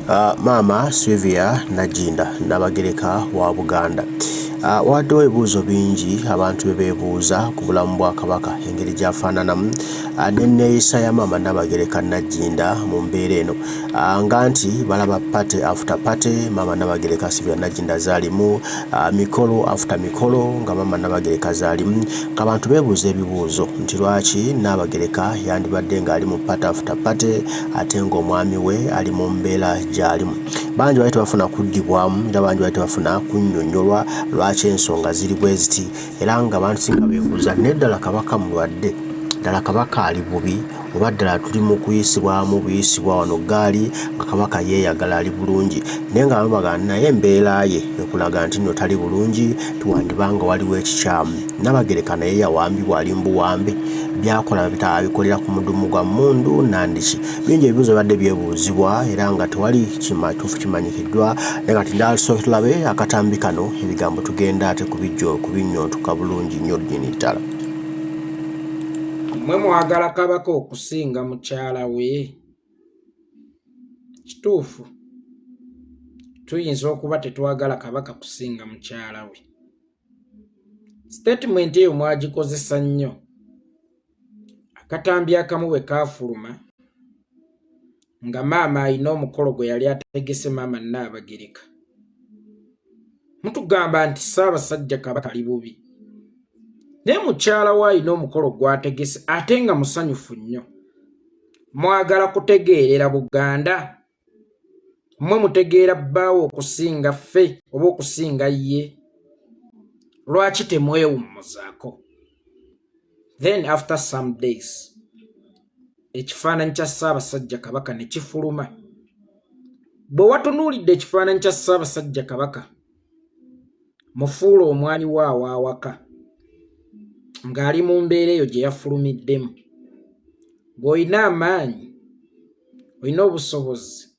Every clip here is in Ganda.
Maama Sylvia Nagginda Nnabagereka wa Buganda. Wabaddewo ebibuuzo bingi abantu bye beebuuza ku bulamu bwa Kabaka engeri gy'afaananamu n'enneeyisa ya maama Nnabagereka Nagginda mu mbeera eno nga nti balaba party after party maama Nnabagereka Sylvia Nagginda z'alimu, mikolo after mikolo nga maama Nnabagereka z'alimu, ng'abantu beebuuza ebibuuzo nti lwaki Nnaabagereka yandibadde ng'ali mu party after party ate ng'omwami we ali mu mbeera gy'alimu. Bangi baali tebafuna kuddibwamu era bangi baali tebafuna kunnyonnyolwa lwaki ensonga ziri bwe ziti era nga abantu singa beebuuza naye ddala Kabaka mulwadde, ddala Kabaka ali bubi oba ddala tuli mu kuyisibwamu buyisibwa wano ggaali nga Kabaka yeeyagala ali bulungi naye nga abamu bagamba naye embeera ye ekulaga nti nno tali bulungi tiwandiba nga waliwo ekikyamu. Nnabagereka naye yawambibwa ali mu buwambe by'akola abikolera ku mudumu gwa mmundu nandiki. Bingi ebibuuzo bibadde byebuuzibwa era nga tewali kituufu kimanyikiddwa naye kati njagala tusooke tulabe akatambi kano ebigambo tugenda ate kubinnyontoka bulungi nnyo nnyini ddala. Mmwe mwagala Kabaka okusinga mukyala we? Kituufu tuyinza okuba tetwagala Kabaka kusinga mukyala we. Sitatimenti eyo mwagikozesa nnyo. Akatambi akamu bwe kaafuluma nga maama alina omukolo gwe yali ategese maama Nnaabagereka. Mutugamba nti Ssaabasajja Kabaka ali bubi naye mukyala we alina omukolo gw'ategese ate nga musanyufu nnyo. Mwagala kutegeerera Buganda? Mmwe mutegeera bbaawe okusinga ffe oba okusinga ye? Lwaki temwewummuzaako? Then after some days ekifaananyi kya Ssaabasajja Kabaka ne kifuluma. Bwe watunuulidde ekifaananyi kya Ssaabasajja Kabaka, mufuule omwami we aw'awaka ng'ali mu mbeera eyo gye yafulumiddemu. Bw'olina amaanyi, olina obusobozi,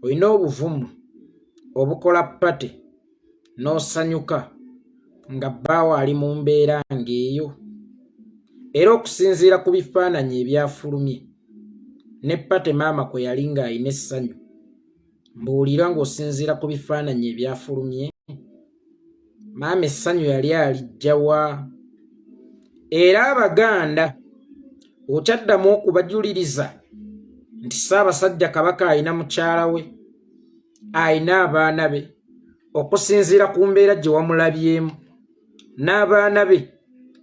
olina obuvumu obukola party n'osanyuka nga bbaawo ali mu mbeera ng'eyo. Era okusinziira ku bifaananyi ebyafulumye ne party maama kwe yali ng'alina essanyu, mbuulira ng'osinziira ku bifaananyi ebyafulumye, maama essanyu yali aliggya wa? Era Abaganda okyaddamu okubajuliriza nti Ssaabasajja Kabaka alina mukyala we, alina abaana be, okusinziira ku mbeera gye wamulabyemu n'abaana be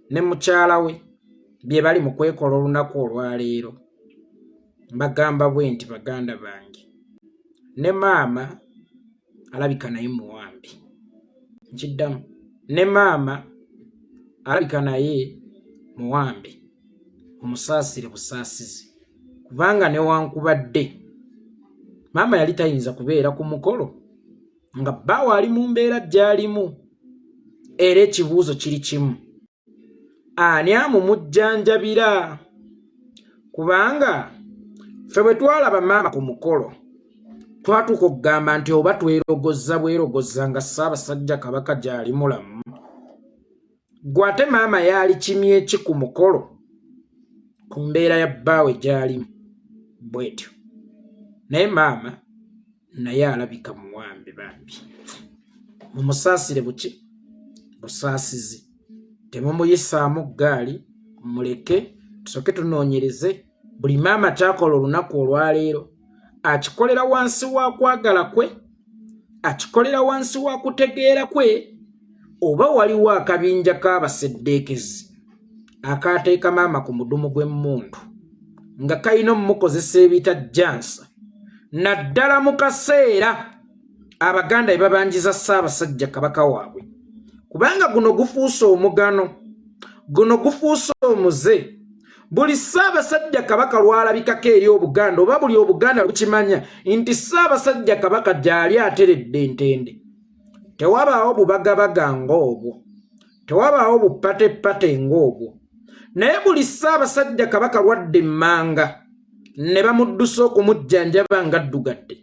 ne mukyala we bye bali mu kwekola olunaku olwaleero. Mbagamba bwe nti baganda bange, ne maama alabika naye muwambe. Nkiddamu, ne maama alabika naye muwambe, omusaasire busaasizi kubanga newankubadde maama yali tayinza kubeera ku mukolo nga bbaawe ali mu mbeera gy'alimu. Era ekibuuzo kiri kimu, ani amumujjanjabira? Kubanga ffe bwe twalaba maama ku mukolo twatuuka okugamba nti oba twerogozza bwerogozza nga Ssaabasajja Kabaka gy'ali mulamu. Ggwe ate maama yali kimye ki ku mukolo ku mbeera ya bbaawe gy'alimu bw'etyo? Naye maama naye alabika muwambe bambi. Mumusaasire buki? Busaasizi. Temumuyisaamu ggaali, muleke tusooke tunoonyereze. Buli maama ky'akola olunaku olwaleero akikolera wansi wa kwagala kwe, akikolera wansi wa kutegeera kwe, oba waliwo akabinja k'abaseddeekezi akaateeka maama ku mudumu gw'emmundu nga kalina omumukozesa ebitajjansa naddala mu kaseera Abaganda bye babanjiza Ssaabasajja Kabaka waabwe, kubanga guno gufuuse omugano, guno gufuuse omuze. Buli Ssaabasajja Kabaka lw'alabikako eri Obuganda oba buli Obuganda lukimanya nti Ssaabasajja Kabaka gy'ali ateredde entende, tewabaawo bubagabaga ng'obwo, tewabaawo bupatepate ng'obwo. Naye buli Ssaabasajja Kabaka lwadda emmanga ne bamuddusa okumujjanjaba ng'addugadde,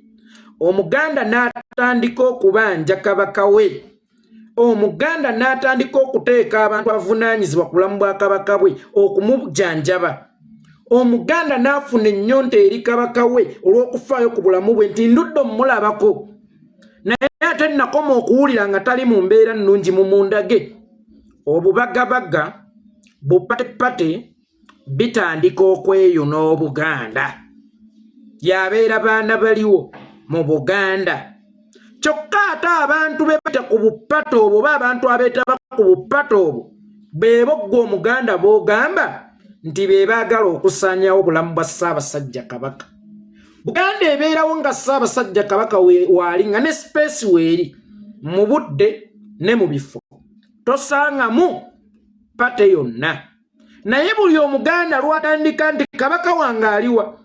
Omuganda n'atandika okubanja Kabaka we, Omuganda n'atandika okuteeka abantu abavunaanyizibwa ku bulamu bwa Kabaka bwe okumujjanjaba. Omuganda n'afuna ennyonta eri Kabaka we olw'okufaayo ku bulamu bwe nti ndudde omulabako, naye ate nakoma okuwulira nga tali mu mbeera nnungi. Mu mundage obubagabaga bupatepate bitandika okweyuna Obuganda, yabeera baana baliwo mu Buganda. Kyokka ate abantu be bata ku bupata obwo oba abantu abeetaba ku bupata obwo be boggwa Omuganda b'ogamba nti be baagala okusaanyawo obulamu bwa Ssaabasajja Kabaka. Buganda ebeerawo nga Ssaabasajja Kabaka waali, nga ne space weeri mu budde ne mu bifo, tosangamu party yonna. Naye buli Omuganda lwatandika nti Kabaka wange aliwa,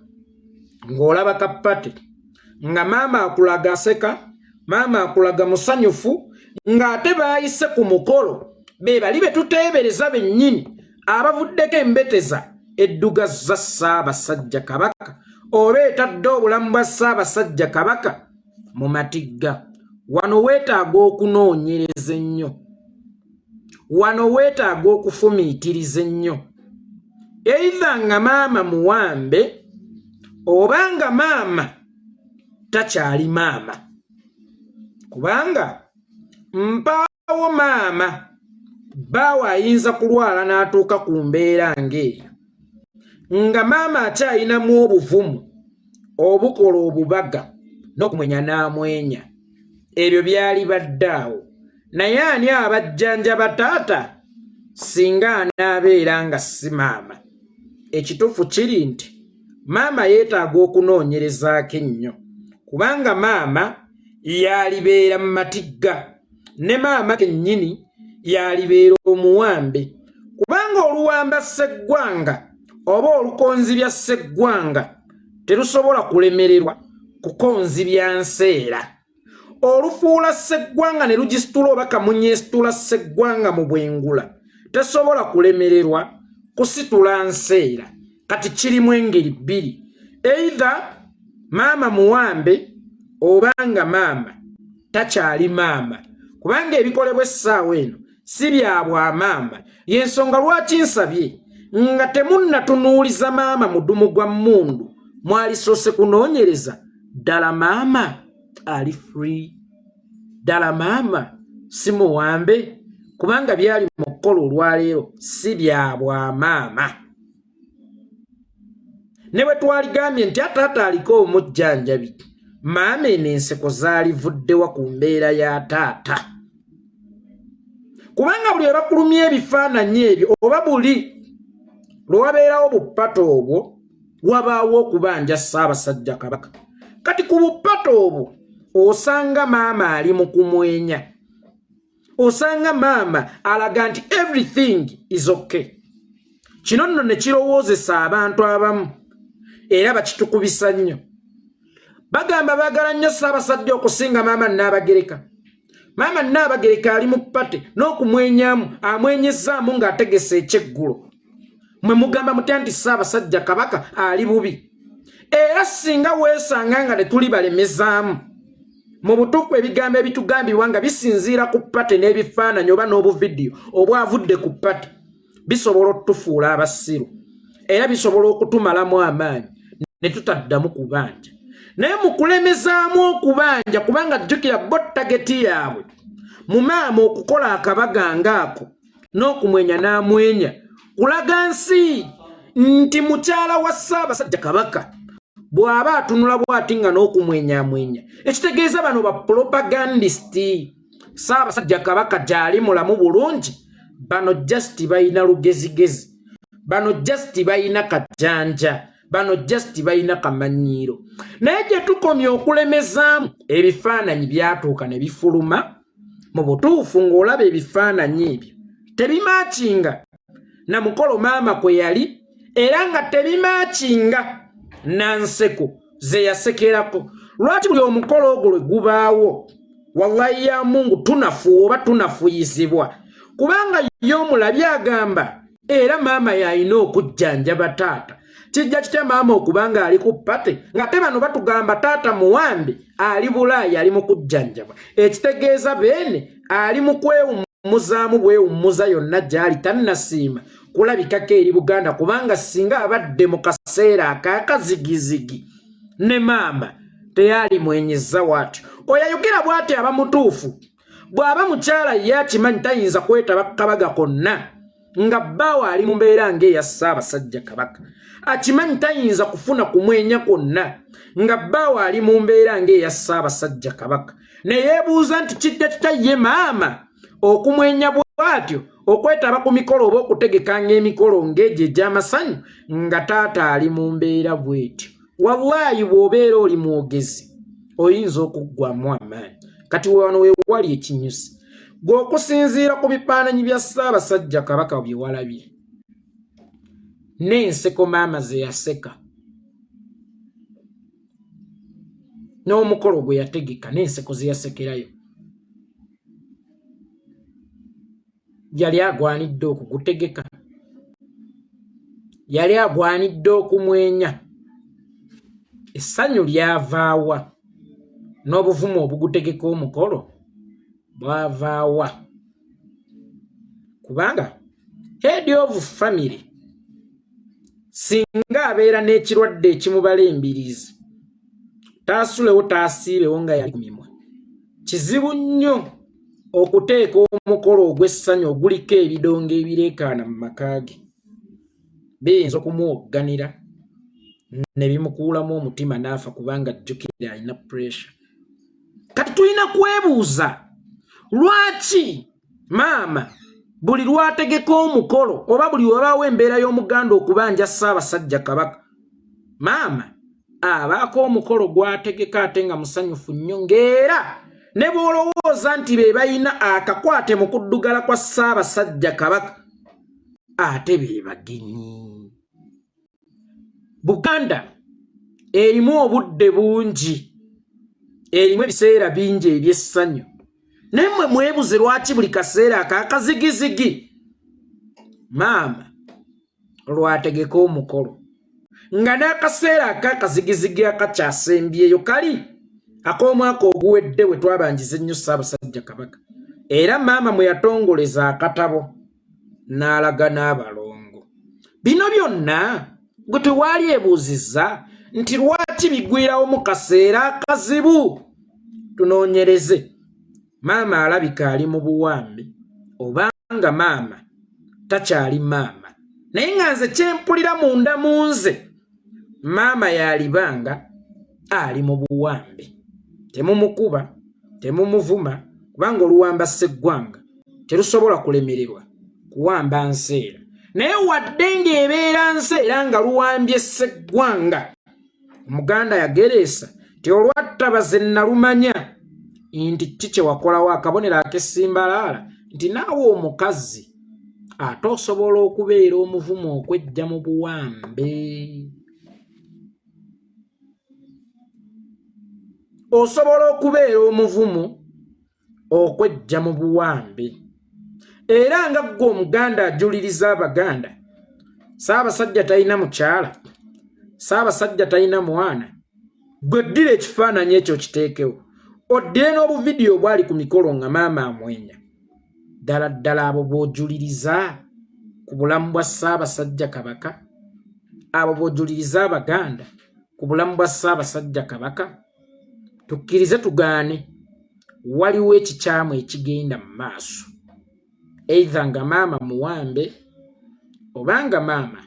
ng'olaba ka party nga maama akulaga aseka, maama akulaga musanyufu, ng'ate baayise ku mukolo be bali be tuteebereza bennyini abavuddeko embeteza eddugaza Ssaabasajja Kabaka oba etadde obulamu bwa Ssaabasajja Kabaka mu matigga. Wano weetaaga okunoonyereza ennyo, wano weetaaga okufumiitiriza ennyo. Either nga maama muwambe oba nga maama takyali maama, kubanga mpaawo maama bbaawe ayinza kulwala n'atuuka ku mbeera ng'eyo nga maama akyayinamu obuvumu obukola obubaga n'okumwenya n'amwenya. Ebyo byali badde awo, naye ani abajjanjaba taata singa anaabeera nga si maama? Ekituufu kiri nti maama yeetaaga okunoonyerezaako ennyo, kubanga maama yalibeera mu matigga ne maama kennyini yalibeera omuwambe, kubanga oluwamba sseggwanga oba olukonzibya sseggwanga terusobola kulemererwa kukonzibya nseera. Olufuula sseggwanga ne lugisitula oba kamunyeesitula sseggwanga mu bwengula tesobola kulemererwa kusitula nseera. Kati kirimu engeri bbiri: either maama muwambe oba nga maama takyali maama, kubanga ebikolebwa essaawa eno si bya bwamaama. Yensonga lwaki nsabye nga temunnatunuuliza maama mudumu gwa mmundu, mwalisoose kunoonyereza ddala maama ali free, ddala maama si muwambe, kubanga byali mu kukola olwaleero si bya bwamaama. Ne bwe twaligambye nti ataata aliko omujjanjabi, maama eno enseko zaalivuddewa ku mbeera ya taata? Kubanga buli webakulumya ebifaananyi ebyo oba buli lwe wabeerawo bupata obwo, wabaawo okubanja Ssaabasajja Kabaka. Kati ku bupata obwo osanga maama ali mu kumwenya, osanga maama alaga nti everything is okay. Kino nno ne kirowoozesa abantu abamu, era bakitukubisa nnyo, bagamba baagala nnyo Ssaabasajja okusinga maama Nnaabagereka. Maama Nnaabagereka ali mu party n'okumwenyamu amwenyezaamu ng'ategese ekyeggulo. Mwe mugamba mutya nti Ssaabasajja Kabaka ali bubi? Era singa weesanga nga tetuli balemezaamu mu butuufu, ebigambo ebitugambibwa nga bisinziira ku party n'ebifaananyi oba n'obuvidiyo obwavudde ku party bisobola okutufuula abasiru, era bisobola okutumalamu amaanyi ne tutaddamu kubanja. Naye mu kulemezaamu okubanja, kubanga jjukira bo target yaabwe mu maama okukola akabaga ngaako n'okumwenya n'amwenya kulaga nsi nti mukyala wa Ssaabasajja Kabaka bw'aba atunula bw'ati nga n'okumwenyamwenya, ekitegeeza bano ba propagandist. Ssaabasajja Kabaka gyali mulamu bulungi, bano just balina lugezigezi, bano just balina kajanja, bano just balina kamanyiiro. Naye gye tukomye okulemezaamu, ebifaananyi byatuuka ne bifuluma. Mu butuufu ng'olaba ebifaananyi ebyo tebimatchinga na mukolo maama kwe yali, era nga tebimatchinga na nseko ze yasekerako. Lwaki buli omukolo ogwo lwe gubaawo, wallahi ya Mungu, tunafuwa oba tunafuyizibwa? Kubanga ye omulabi agamba era maama yalina okujjanjaba taata. Kijja kitya maama okuba nga ali ku party nga te bano batugamba taata muwambe, ali Bulaaya, ali mu kujjanjaba? Ekitegeeza beene ali mu kwewummuzaamu bwewummuza yonna gy'ali tannasiima. Kulabikako eri Buganda, kubanga singa abadde mu kaseera akakazigizigi ne maama teyali mwenyeza bwatyo. Oyo ayogera bw'atyo aba mutuufu. Bw'aba mukyala ye akimanyi tayinza kwetaba kabaga konna nga bbaawe ali mu mbeera ng'eya Ssaabasajja Kabaka. Akimanyi tayinza kufuna kumwenya kwonna nga bbaawe ali mu mbeera ng'eya Ssaabasajja Kabaka. Ne yeebuuza nti kijja kitya ye maama okumwenya bw'atyo, okwetaba ku mikolo oba okutegekanga emikolo ng'egyo egy'amasanyu nga taata ali mu mbeera bw'etyo. Wallaayi, bw'obeera oli mwogezi oyinza okuggwamu amaanyi. Kati wano we wali ekinyusi, gwe okusinziira ku bifaananyi bya Ssaabasajja Kabaka bye walabye n'enseko maama ze yaseka n'omukolo gwe yategeka n'enseko ze yasekerayo, yali agwanidde okugutegeka? Yali agwanidde okumwenya? Essanyu lyavaawa n'obuvumu obugutegeka omukolo bwavaawa? Kubanga head of family singa abeera n'ekirwadde ekimubala embiriizi, taasulewo, taasiibewo nga yali ku mimwa, kizibu nnyo okuteeka omukolo ogw'essanyu oguliko ebidongo ebireekaana mu maka ge. Biyinza okumuwogganira ne bimukuulamu omutima n'afa, kubanga ajjukira alina pressure. Kati tulina kwebuuza lwaki maama buli lwategeka omukolo oba buli wabaawo embeera y'Omuganda okubanja Ssaabasajja Kabaka, maama abaako omukolo gwategeka ate nga musanyufu nnyo, ng'era ne bw'olowooza nti be balina akakwate mu kuddugala kwa Ssaabasajja Kabaka, ate be bagenyi. Buganda erimu obudde bungi, erimu ebiseera bingi eby'essanyu, naye mmwe mwebuze lwaki buli kaseera akakazigizigi maama lwategeka omukolo, nga n'akaseera akakazigizigi akakyasembyeyo kali ak'omwaka oguwedde we twabanjiza ennyo Ssaabasajja Kabaka, era maama mwe yatongoleza akatabo n'alaga n'abalongo. Bino byonna gwe tewaali ebuuzizza nti lwaki bigwirawo mu kaseera akazibu? Tunoonyereze. Maama alabika ali mu buwambe obanga maama takyali maama, naye nga nze kyempulira munda mu nze, maama yalibanga ali mu buwambe. Temumukuba, temumuvuma, kubanga oluwamba sseggwanga terusobola kulemererwa kuwamba nseera. Naye wadde ng'ebeera nseera nga luwambye sseggwanga, Omuganda yagereesa ti olwattabaze nalumanya nti ki kye wakolawo akabonero ak'essimbalaala nti naawe omukazi ate osobola okubeera omuvumu okwejja mu buwambe, osobola okubeera omuvumu okwejja mu buwambe. Era nga ggwe Omuganda ajuliriza Abaganda, Ssaabasajja talina mukyala, Ssaabasajja talina mwana, gwe ddira ekifaananyi ekyo kiteekewo, oddire n'obuvidiyo obwali ku mikolo nga maama amwenya. Ddala ddala abo b'ojuliriza ku bulamu bwa Ssaabasajja Kabaka, abo b'ojuliriza Abaganda ku bulamu bwa Ssaabasajja Kabaka, tukkirize tugaane, waliwo ekikyamu ekigenda mu maaso, either nga maama muwambe oba nga maama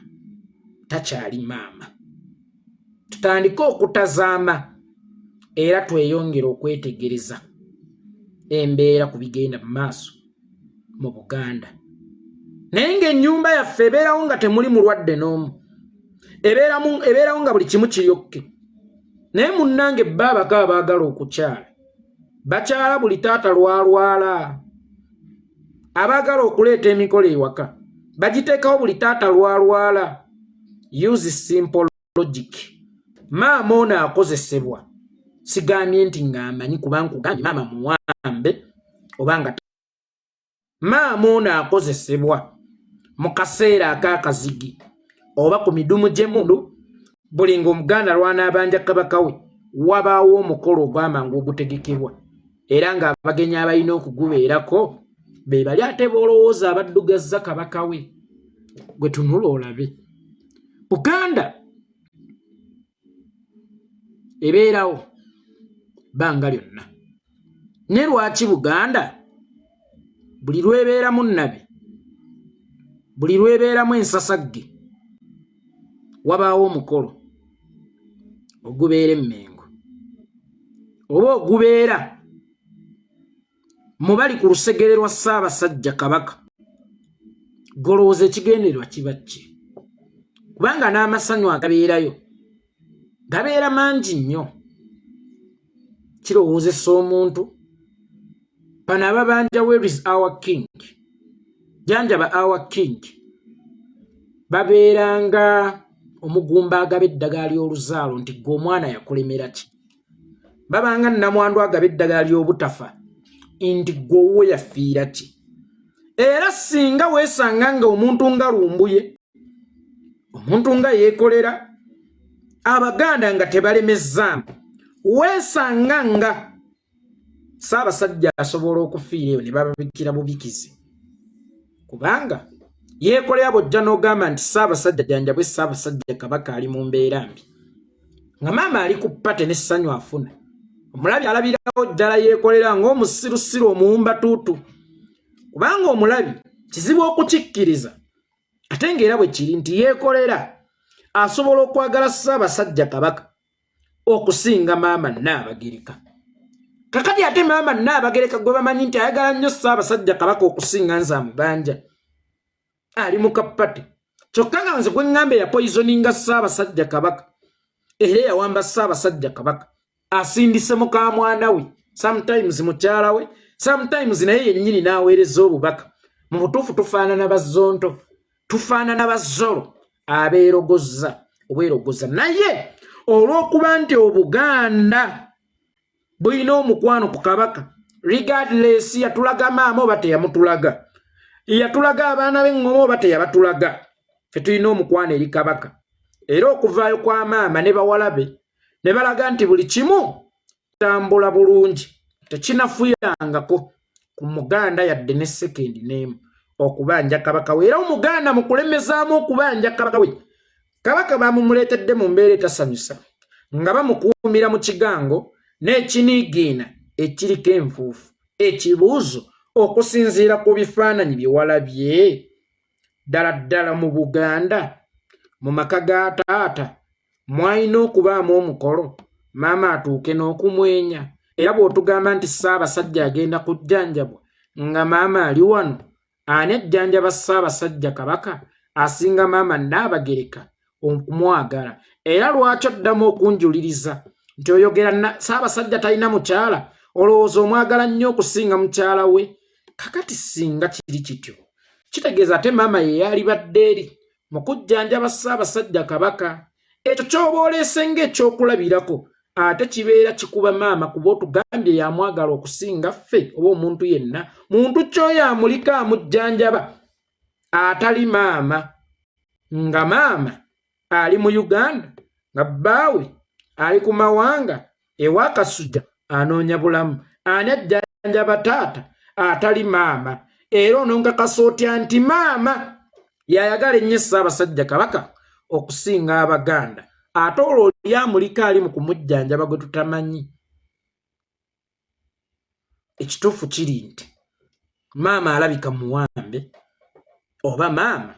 takyali maama. Tutandike okutazaama era tweyongere okwetegereza embeera ku bigenda mu maaso mu Buganda. Naye ng'ennyumba yaffe ebeerawo nga temuli mulwadde n'omu, ebeerawo nga buli kimu kiryokke, naye munnange baabako abaagala okukyala bakyala buli taata lwalwala, abaagala okuleeta emikolo ewaka bagiteekawo buli taata lwalwala. Use simple logic. Maama ono akozesebwa. Sigambye nti ng'amanyi, kuba nkugambye maama muwambe oba nga maama ono akozesebwa mu kaseera ak'akazigi oba ku midumu gy'emmundu. Buli ng'Omuganda lw'anaabanja kabaka we, wabaawo omukolo ogw'amangu ogutegekebwa, era ng'abagenyi abalina okugubeerako be bali ate boolowooza abaddugazza kabaka we. Gwe tunula olabe Buganda ebeerawo bbanga lyonna, ne lwaki Buganda buli lwebeeramu nnabi, buli lwebeeramu ensasagge, wabaawo omukolo ogubeera emmengo oba ogubeera mu bali ku lusegere lwa Ssaabasajja Kabaka? Golowooza ekigendererwa kiba ki? Kubanga n'amasanyu agabeerayo gabeera mangi nnyo. Kirowoozesa omuntu bano ababanja, "Where is our king? Janjaba our king," babeeranga omugumba agaba eddagala ly'oluzaalo nti gwe omwana yakulemera ki? Babanga nnamwandu agaba eddagala ly'obutafa nti gwe owuwe yafiira ki? Era singa weesanga nga omuntu nga Lumbuye, omuntu nga yeekolera, Abaganda nga tebalemezaamu, weesanga nga Ssaabasajja asobola okufiira eyo ne bababikira bubikizi, kubanga yeekolera. Bw'ojja n'ogamba nti Ssaabasajja janjabwe, Ssaabasajja Kabaka ali mu mbeera mbi, nga maama ali ku party n'essanyu afuna, omulabi alabirawo ddala yeekolera ng'omusirusiru omuwumbatuutu, kubanga omulabi kizibu okukikkiriza. Ate ng'era bwe kiri nti yeekolera asobola okwagala Ssaabasajja Kabaka okusinga maama Nnaabagereka. Kakati ate maama Nnaabagereka gwe bamanyi nti ayagala nnyo Ssaabasajja Kabaka okusinga nze amubanja, ali mu ka party, kyokka nga nze gwe ŋŋamba eyapoisoninga Ssaabasajja Kabaka era eyawamba Ssaabasajja Kabaka asindise mukamwana we, sometimes mukyala we, sometimes naye yennyini n'aweereza obubaka. Mu butuufu tufaanana bazonto, tufaanana bazolo abeerogoza obwerogoza. Naye olw'okuba nti Obuganda bulina omukwano ku Kabaka, regardless yatulaga maama oba teyamutulaga, yatulaga abaana b'eŋŋoma oba teyabatulaga, fe tulina omukwano eri Kabaka. Era okuvaayo kwa maama ne bawala be ne balaga nti buli kimu tambula bulungi, tekinafuyangako ku Muganda yadde ne sekendi n'emu okubanja Kabaka we. Era Omuganda mu kulemezaamu okubanja Kabaka we, Kabaka bamumuleetedde mu mbeera etasanyusa, nga bamukuumira mu kigango n'ekiniigiina ekiriko enfuufu. Ekibuuzo, okusinziira ku bifaananyi bye walabye, ddala ddala mu Buganda mu maka ga taata mwalina okubaamu omukolo maama atuuke n'okumwenya? Era bw'otugamba nti Ssaabasajja agenda kujjanjabwa nga maama ali wano, ani ajjanjaba Ssaabasajja Kabaka asinga maama Nnaabagereka okumwagala? Era lwaki oddamu okunjuliriza nti oyogera Ssaabasajja talina mukyala? Olowooza omwagala nnyo okusinga mukyala we? Kakati singa kiri kityo, kitegeeza ate maama ye yalibadde eri mu kujjanjaba Ssaabasajja Kabaka. Ekyo ky'oba oleese ng'ekyokulabirako ate kibeera kikuba maama, kuba otugambye yamwagala okusinga ffe oba omuntu yenna. Muntu kyoyo amuliko amujjanjaba atali maama, nga maama ali mu Uganda, nga bbaawe ali ku mawanga ewa Kasujja anoonya bulamu, ani ajjanjaba taata atali maama? Era ononkakasa otya nti maama yayagala ennyo Ssaabasajja Kabaka okusinga Abaganda, ate olwo oli amuliko ali mu kumujjanjaba gwe tutamanyi? Ekituufu kiri nti maama alabika muwambe, oba maama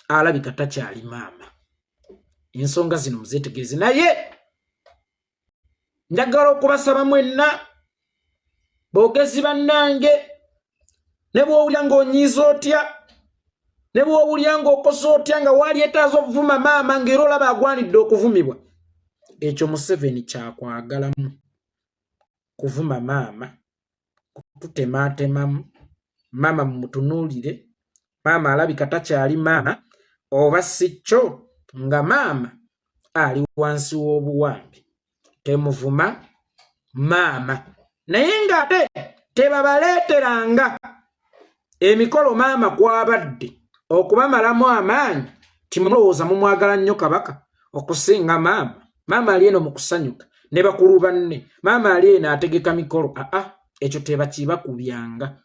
alabika takyali maama. Ensonga zino muzeetegereze. Naye njagala okubasaba mwenna boogezi bannange, ne bw'owulira ng'onyiiza otya, ne bw'owulira ng'okoze otya, nga walyetaaza okuvuma maama, ng'era olaba agwanidde okuvumibwa, ekyo Museveni kyakwagalamu kuvuma maama, kututematemamu maama. Mumutunuulire, maama alabika takyali maama, oba si kyo nga maama ali wansi w'obuwambi. Temuvuma maama, naye ng'ate tebabaleeteranga emikolo maama kwabadde okubamalamu amaanyi. Timulowooza mumwagala nnyo Kabaka okusinga maama. Maama ali eno mu kusanyuka ne bakulu banne, maama ali eno ategeka mikolo. Aa, ekyo tebakibakubyanga.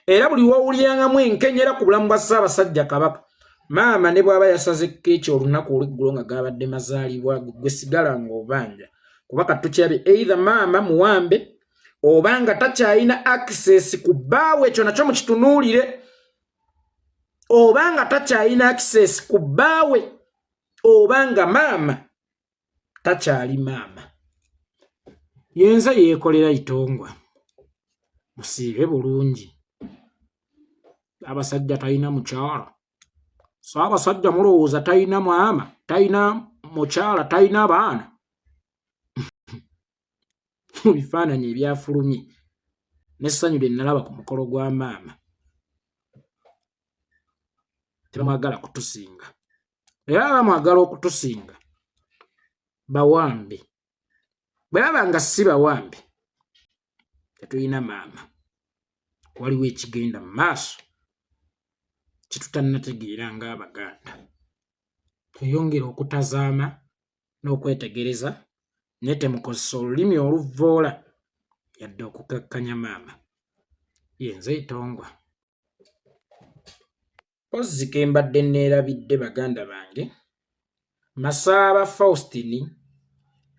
Era buli wowulyangamu enkenyera ku bulamu bwa Ssaabasajja Kabaka, Maama ne bw'aba yasaze keeki olunaku olw'eggulo nga gabadde mazaalibwa gwe sigala ng'obanja, kuba katukyabye either maama muwambe oba nga takyalina access ku bbaawe, ekyo nakyo mukitunuulire, oba nga takyalina access ku bbaawe, oba nga maama takyali maama. Yenze yeekolera itongwa, musiibe bulungi. Abasajja talina mukyala, Ssaabasajja mulowooza talina maama, talina mukyala, talina baana? Mu bifaananyi ebyafulumye n'essanyu lye nalaba ku mukolo gwa maama, tebamwagala kutusinga, era bamwagala okutusinga bawambe. Bwe baba nga si bawambe, tetulina maama. Waliwo ekigenda mu maaso kyetutannategeera ng'Abaganda. Tweyongere okutazaama n'okwetegereza, naye temukozesa olulimi oluvvoola yadde okukakkanya maama. Yenze Itongwa. Mpozzi ke mbadde neerabidde baganda bange, Masaaba Faustin,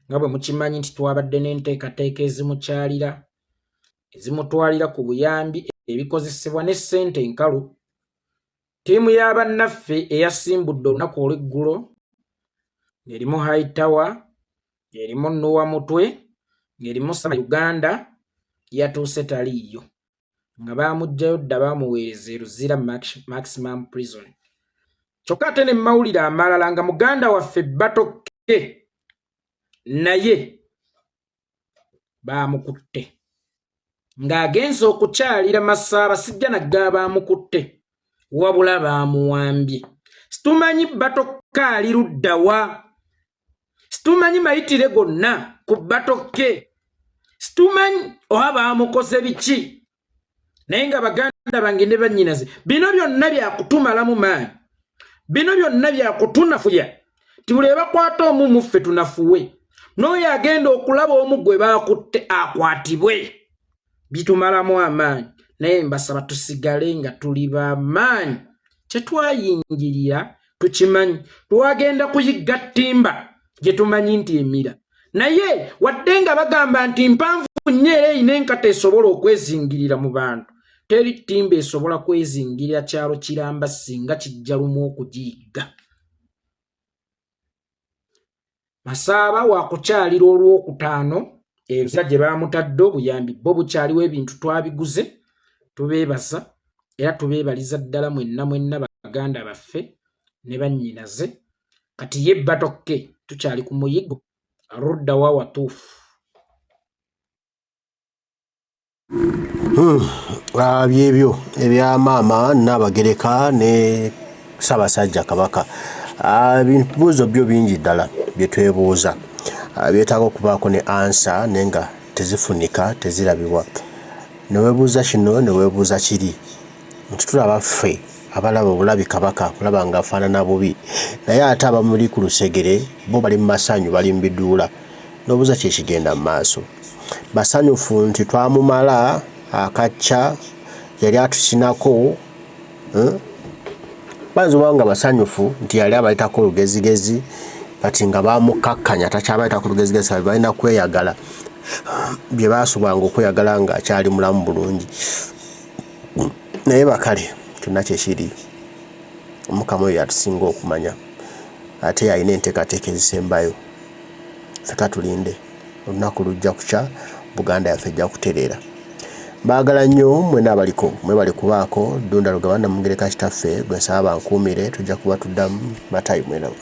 nga bwe mukimanyi nti twabadde n'enteekateeka ezimukyalira, ezimutwalira ku buyambi, ebikozesebwa ne ssente enkalu. Ttiimu ya bannaffe eyasimbudde olunaku olw'eggulo ng'erimu High Tower, ng'erimu Nuwa Mutwe, ng'erimu Sama Uganda, yatuuse taliiyo, nga baamuggyayo dda, baamuweereza e Luzira Maximum Prison. Kyokka ate ne mawulire amalala nga muganda waffe Batokke naye baamukutte ng'agenze okukyalira Masaaba. Sijja nagga baamukutte, wabula baamuwambye. Situmanyi Batokke ali luddawa, situmanyi mayitire gonna ku Batokke, situmanyi oba baamukoze biki. Naye nga baganda bange ne bannyinaze, bino byonna byakutumalamu maanyi, bino byonna byakutunafuya, ti buli ebakwata omu muffe tunafuwe, n'oyo agenda okulaba omu gwe baakutte akwatibwe, bitumalamu amaanyi. Naye mbasaba tusigale nga tuli bamaanyi. Kyetwayingirira tukimanyi, twagenda kuyigga ttimba gye tumanyi nti emira, naye wadde nga bagamba nti mpanvu nnyo era erina enkata esobola okwezingirira mu bantu, teri ttimba esobola kwezingirira kyalo kiramba singa kijja lumu okugiyigga. Masaaba wakukyalira olwokutaano enzira gye baamutadde. Obuyambi bo bukyaliwo, ebintu twabiguze, tubeebaza era tubeebaliza ddala mwenna mwenna baganda baffe ne bannyinaze. Kati ye Batokke tukyali ku muyiggo, aludda wa watuufu. Byebyo ebya maama Nnaabagereka ne Ssaabasajja Kabaka. Ebibuuzo byo bingi ddala bye twebuuza, byetaaga okubaako ne ansa, naye nga tezifunika, tezirabibwa. Ne weebuuza kino, ne weebuuza kiri, nti tulaba ffe abalaba obulabi Kabaka kulaba nga afaanana bubi, naye ate abamuli ku lusegere bo bali mu masanyu, bali mu biduula. N'obuuza ki ekigenda mu maaso. Basanyufu nti twamumala akacca yali atusinako, Bayinza okuba nga basanyufu nti yali abayitako olugezigezi, kati nga bamukkakkanya takyabayitako lugezigezi, kati balina kweyagala bye baasubwanga okweyagala ng'akyali mulamu bulungi. Naye bakale kyonna kyekiri, Omukama oyo y'atusinga okumanya, ate y'alina enteekateeka ezisembayo. Ffe katulinde, olunaku lujja kukya, Buganda yaffe ejja kutereera. Mbaagala nnyo mwena abaliko, mwebale kubaako. Ddunda Lugaba Namugereka kitaffe gwe nsaba bankuumire, tujja kuba tuddamu matayi mweraba.